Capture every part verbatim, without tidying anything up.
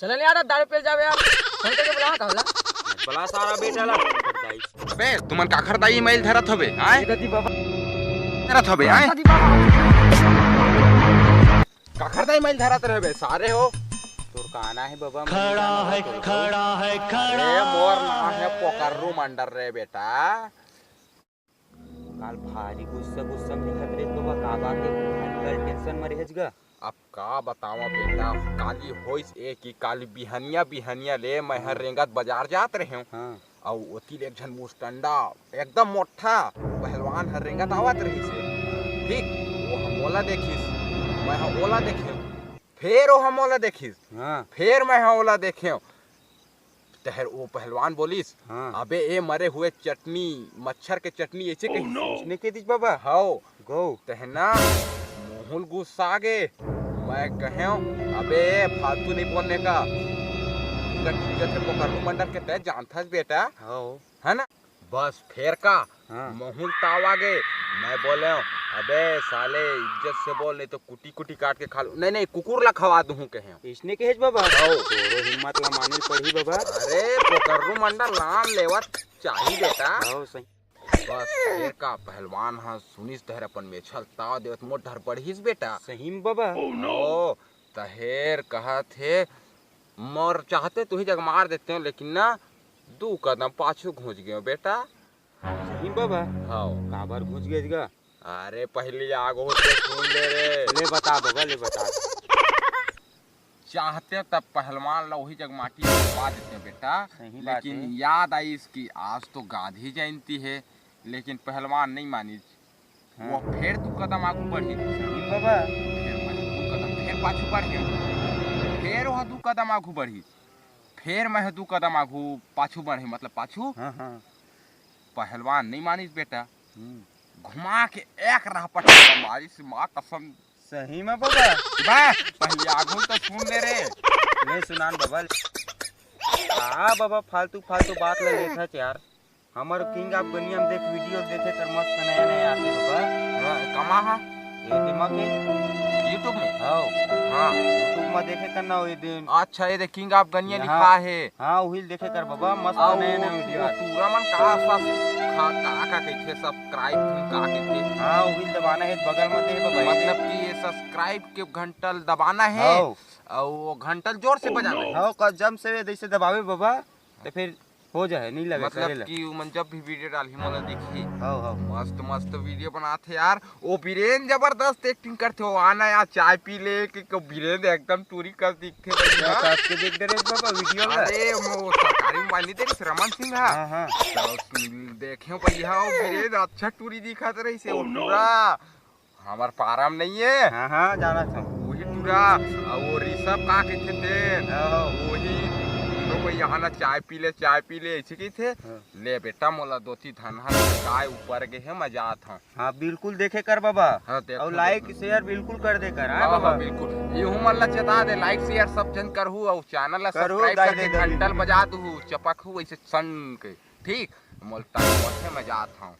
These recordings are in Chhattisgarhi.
चल यार, अब दारू पी जाबे यार। फोन करके बुला, का होला? बला सारा बेटा ला। अबे तुमन काखर दाई माइल धरत हवे, आय? दादी बाबा। धरत हवे, आय? दादी बाबा। काखर दाई माइल धरत रहबे सारे हो। तोर काना है बाबा, खड़ा है, खड़ा है, खड़ा। ए मोर नाम है पोकर्रू मंडल रे बेटा। काल भारी गुस्सा गुस्सा में दिखत रहे बाबा, का बात है? भारी काल टेंशन में रहेज गा। अब का बतावा बेटा, काली होइस ए कि काली बिहनिया बिहनिया ले मैं हर रेंगत बाजार जात रहेंव। हाँ। अउ ओती ले एक झन मुस्टंडा एकदम मोट्ठा पहलवान हर रेंगत आवत रहिस हे। ठीक, वो ह मोला देखिस, मैं ह ओला देखेंव, फेर वो ह मोला देखिस, हाँ। फेर मैं ह ओला देखेंव। तहर वो पहलवान बोलिस, हाँ। अबे ए मरे हुए चटनी, मच्छर के चटनी ऐसे कही। उसने के दिस बाबा? हव। गौ। तहना मोहुल गुस्सा गे। मैं कहेंव, अबे ए फालतू नहीं बोलने का। इनका टीचर थे पोकर्रू मंडल के तय जानथस बेटा। हव। है ना? बस फेर का हाँ। मोहुल ताव आ गे। मैं बोलेंव, अबे साले इज्जत से बोल, नहीं तो कुटी कुटी काट के खा लूं। नहीं नहीं, कुकुर ला खवा दूं कहेंव। इसने कहेज बाबा? हव। तोरो हिम्मत ला माने पड़ही बाबा। अरे पोकर्रू मंडल नाम लेवत चाही बेटा। हव सही। बस फेर का पहलवान ह सुनिस तहर अपन मेछल ताव देवत मोर डर बढ़िस बेटा। सही में बाबा? ओ तहेर कहत हे, मोर चाहते तुही जग मार देतेंव, लेकिन ना दू कदम पाछू घुंच गेंव बेटा। सही में बाबा? हव। काबर घुंच गेज गा? अरे पहली आग हो तो सुन ले रे। ले बता बाबा, ले बता। चाहते तब पहलवान ला वही जग माटी में दबा देते बेटा, सही बात लेकिन है। याद आइस कि आज तो गांधी जयंती है, लेकिन पहलवान नहीं मानिस। हाँ। वो फेर दू कदम आगू बढ़ी। सही बाबा। फेर मैं दू कदम फेर पाछू बढ़े, फेर वह दू कदम आगू बढ़ी, फेर मैं दू कदम आगू पाछू बढ़े, मतलब पाछू। हाँ हाँ। पहलवान नहीं मानिस बेटा, हम्म। घुमा के एक रापट मारिस, माँ कसम। सही में बाबा? बे, पहली आगू तो सुन ले रे। ले सुनान बाबा। हाँ बाबा, फालतू फालतू बात ले लेथच यार। हमर किंग ऑफ गनिया में देख, वीडियो देखे कर मस्त नया नया आथे बाबा। हाँ, कमा हा? ये दे मा के? YouTube में? हाँ। हाँ। YouTube में देखे कर ना ये दिन। अच्छा, ये दे किंग ऑफ गनिया यहाँ। लिखा है। हाँ, उहिल देखे कर बाबा, मस्त अउ नया नया वो वीडियो आथे। टूरा मन का सब खा-, का, का कहिथे, सब्सक्राइब का कहिथे? हाँ, उहिल दबाना है, बगल में दे बाबा। मतलब कि ये सब्सक्राइब के घंटल दबाना है। हाँ। अउ वो घंटल जोर से बजाना है। हाँ, का जम से जैसे दबावे बाबा, तो फिर हो जाए, नहीं लगे, मतलब करेला। कि उमन जब भी वीडियो डालही, मोला दिखही। हाँ, हाँ। मस्त मस्त वीडियो बनाथे यार। ओ बीरेन जबरदस्त एक्टिंग करथे, ओ आना यार चाय पी ले के, के बीरेन एकदम टूरी कस दिखथे भैया। कस के देख डरे बाबा वीडियो में। अरे वो सरकारी मोबाइल नहीं तेरी रमन सिंह हा। हाँ, हाँ। तो देखे भैया, ओ बीरेन अच्छा टूरी दिखत रहिस हे, ओ पूरा हमर पारा में नहीं है। हाँ, हाँ, जाना था। वही टूरा, अउ वो ऋषभ का कहिथे तेन? हाँ। वही, लोग यहाँ ना चाय पी ले, चाय पी ले, ऐसे कहिथे। हाँ। ले बेटा, मोला दोती धनहा चाय ऊपर गे हे, मैं जात हूँ। हाँ, बिल्कुल देखे कर बाबा। हाँ, देख अउ लो। Like share बिल्कुल कर दे कर, हाँ हाँ, बाबा? हाँ, बिल्कुल। ये हमन ला चेता दे, like share सब जन करहू, अउ channel ला करहू, subscribe दाई करके दे दे। घंटल बजा दूहू, चपकहू ऐसे सन के। ठीक, मोल टाइम होथे, मैं जात हूँ।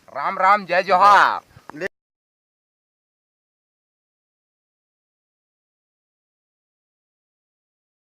राम राम, जय जोहार।